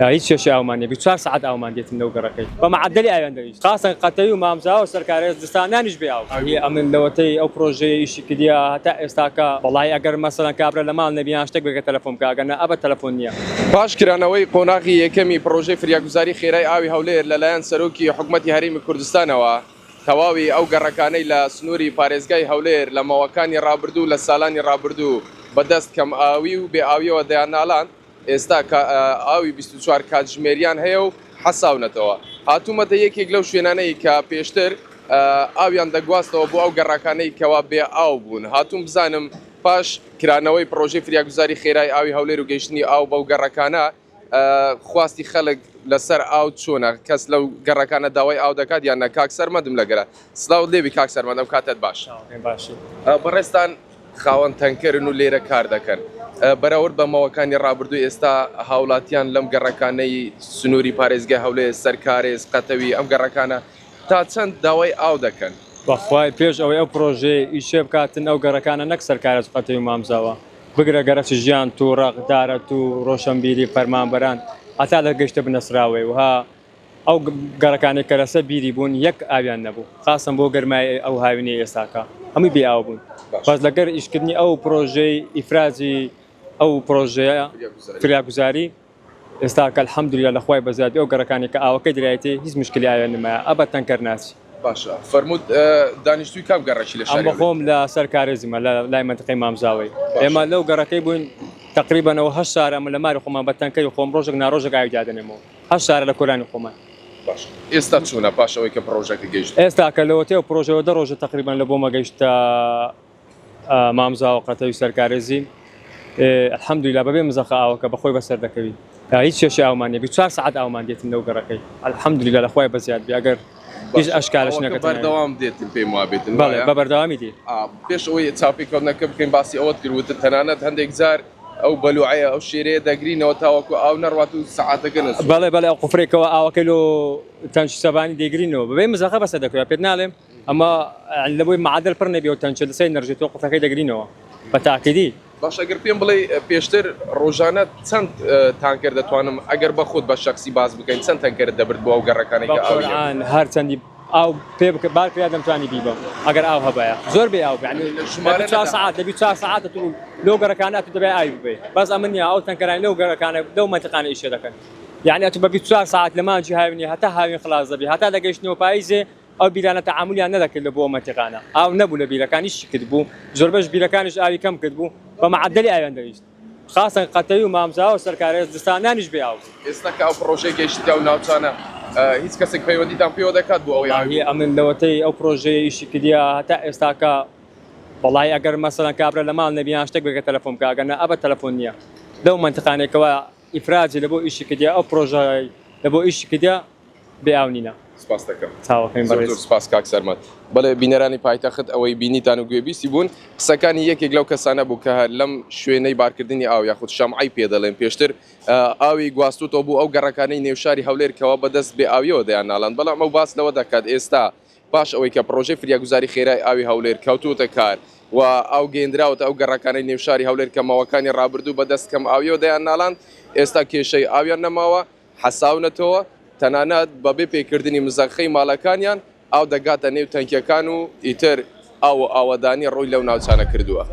هیچ کێشەی ئاومان نیە 24 سەعات ئاومان دێتن لەو گەڕەکەی بە مەعەدەلی ئاویان دەویست خاسەن قەتەوی و مامزاوە و سەرکارێز زستانانیش بێ ئاو. هی ئەمن لەوەتەی ئەو پرۆژەیە ئیشی کردیە هەتا ئێستاکە وەڵاهی ئەگەر مەسەلەن کابرا لە ماڵ نەبی یان شتێک بێ کە تەلەفۆن بکا ئەگەر نا ئەبەد تەلەفۆن نیە. پاش کرانەوەی قۆناغی یەکەمی پڕۆژەی فریاگوزاری خێرای ئاوی هەولێر لەلایەن سەرۆکی حکومەتی هەرێمی کوردستانەوە، تەواوی ئەو گەڕەکانەی لە سنووری پارێزگای هەولێر لە ماوەکانی ڕابردوو لە سالانی ڕابردوو بەدەست کەمئاوی و بێئاوییەوە دەیانناڵاند، ئێستا ئاوی 24 کاتژمێریان هەیە و حەساونەتەوە. هاتوومەتە یەکێک لەو شوێنانەی کە پێشتر ئاویان دەگواستەوە بۆ ئەو گەڕەکانەی کەوا بێ ئاو بوون. هاتووم بزانم پاش کرانەوەی پڕۆژەی فریاگوزاری خێرای ئاوی هەولێر و گەیشتنی ئاو بەو گەڕەکانە، خواستی خەڵک لەسەر ئاو چۆنە؟ کەس لەو گەڕەکانە داوای ئاو دەکات یان نا؟ کاک سەرمەدم لەگەرە. سڵاوت لێبی کاک سەرمەد ئەم کاتەت باش. بەڕێزتان خاوەن تەنکەرن و لێرە کار دەکەن. بەراورد بە ماوەکانی ڕابردوو ئێستا هاوڵاتیان لەم گەڕەکانەی سنووری پارێزگای هەولێر، سەرکارێز، قەتەوی ئەم گەڕەکانە تا چەند داوای ئاو دەکەن؟ بەخوای پێش ئەوەی ئەو پڕۆژەیە ئیشێ بکاتن ئەو گەڕەکانە نەک سەرکارێز قەتەوی و مامزاوە بگرە گەڕەکی ژیان توڕەق دارەتوو ڕۆشەنبیری فەرمانبەران هەتا لە گەشتە بنەسراوەی وها ئەو گەڕەکانەی کە لەسەر بیری بوون یەک ئاویان نەبوو خاسەن بۆ گەرمای ئەو هاوینەی ئێستاکە هەمووی بێ ئاو بوون بەس لەگەر ئیشکردنی ئەو پرۆژەی ئیفرازی ئەو پرۆژەیە فریاگوزاری ئێستا کە الحمدلله لە خوای بەزیادی ئەو گەڕەکانی کە ئاوەکەی درایەتێ هیچ مشکلی ئاویان نمایە ئەبە تەنکەر ناچی. باشە فەرمووت دانیشتووی کام گەڕەکی لە شاری ئەم بەخۆم لە سەر کارێزیمە لە لای مەنتقەی مامزاوەی ئێمە لەو گەڕەکەی بووین تقریبا ئەوە هەشت سارە ئەمە لە ماری خۆمان بە تەنکەری خۆم ڕۆژێک ناڕۆژێک ئاوی دادەنێمەوە. هەشت سارە لە کۆرانی خۆمان. باشە ئێستا چۆنە پاش ئەوەی کە پڕۆژەکە گەیشت؟ ئێستا کە لەوەتەی ئەو پڕۆژەوە دە ڕۆژە تەقریبەن لە بۆمە گەیشتە مامزاوە قەتەوی سەرکارێزی الحمدللە بەبێ مزەخە ئاوەکە بەخۆی بەسەر دەکەوی هیچ کێشەی ئاومان نیە 24 سەعات ئاومان دێتن لەو گەڕەکەی الحمدللە لە خوای بەزیاد بێ ئەگەر هیچ ئەشکالش ئاوەکە نەکەتە بەردەوام دێتن پێم وابێتن بەڵێ وایە؟ بە بەردەوامی دێ. پێش ئەوەی چاوپێکەوتنەکە بکەین باسی ئەوەت کرد وتت تەنانەت هەندێک جار ئەو بەلوعەیە ئەو شێرەیە دەگرینەوە تاوەکو ئاو نەڕوات و سەعاتەکە نەچوو. بەڵێ بەڵێ ئەو قوفرێکەوە ئاوەکەی لۆ تەنچ سەبانی دەیگرینەوە بەبێ مزەخە بەسە دەکەوێت پێت ناڵێم ئەمە لە بۆی معادل پڕ نەبی ئەو تەنچە لەسەری نەڕژێت تۆ قوفرەکەی دەگرینەوە بە تاکیدی. باشە گەر پێم بڵێی پێشتر ڕۆژانە چەند تانکەر دەتوانم ئەگەر بە خۆت بە شەخسی باس بکەین چەند تەنکەرت دەبرد بۆ ئەو گەڕەکانەی بە کە ئاوی نەبوو؟ قورعان هەرچەندی ئاو پێ بکە بار کرا دەمتوانی بیبەم ئەگەر ئاو هەبایە زۆر بێ ئاو یعنی لە ژمارە لە 24 نەدا. سەعات لە 24 سەعات تو لەو گەڕەکانە ئەتو دەبێ ئاوی ببەی بەس ئەمن نییە ئەو تەنکەرانی لەو گەڕەکانە لەو مەنتیقانە ئیشێ دەکەن یعنی ئەتو بە 24 سەعات لە مانگی هاوینی هەتا هاوین خلاص دەبی هەتا دەگەیشتنەوە پاییزێ ئەو بیرانە تەعامولیان نەدەکرد لە بۆ ئەو مەنتیقانە ئاو نەبوو لە بیرەکان ئیشی کرد بوو زۆربەش بیرەکانیش ئاوی کەم کرد بوو بە مەعەدەلی ئاویان دەویست خاسەن قەتەوی و مامزاوە و سەرکارێز زستانانیش بێ ئاو بوو. ئێستا کە ئەو پڕۆژەی گەیشتیتە ئەو ناوچانە هیچ کەسێک پەیوەندیتان پێوە دەکات بۆ ئەوەی ئاوی وەڵاهی ئەمن لەوەتەی ئەو پڕۆژەیە ئیشی کردیە هەتا ئێستاکە وەڵاهی ئەگەر مەسەلەن کابرا لە ماڵ نەبی یان شتێک بێ کە تەلەفۆن بکا ئەگەر نا ئەبەد تەلەفۆن نییە لەو مەنتیقانەی کەوا ئیفراجی لە بۆ ئیشی کردیە ئەو پڕۆژەی لە بۆ ئیشی کردیە بێ ئاو نینە. سپاست دەکەم. چاوەکەین زۆر بەڕێز. زۆر سپاس کاک سەرمەد. بەڵێ بینەرانی پایتەخت ئەوەی بینیتان و گوێبیستی بوون قسەکانی یەکێک لەو کەسانە بوو کە لەم شوێنەی بارکردنی ئاو یاخود شەمعەی پێ دەڵێن پێشتر ئاوی گواستوتەوە بۆ ئەو گەڕەکانەی نێوشاری هەولێر کەوا بەدەست بێ ئاویەوە دەیانناڵاند بەڵام ئەو باس لەوە دەکات ئێستا پاش ئەوەی کە پڕۆژەی فریاگوزاری خێرای ئاوی هەولێر کەوتووتە کار و ئاو گەیەندراوەتە ئەو گەڕەکانەی نێوشاری هەولێر کە ماوەکانی ڕابردوو بەدەست کەم ئاویەوە دەیانناڵاند ئێستا کێشەی ئاویان نەماوە حەساونەتەوە، تەنانەت بەبێ پێکردنی مزەخەی ماڵەکانیان ئاو دەگاتە نێو تەنکیەکان و ئیتر ئاو و ئاوەدانی ڕووی لەو ناوچانە کردووە.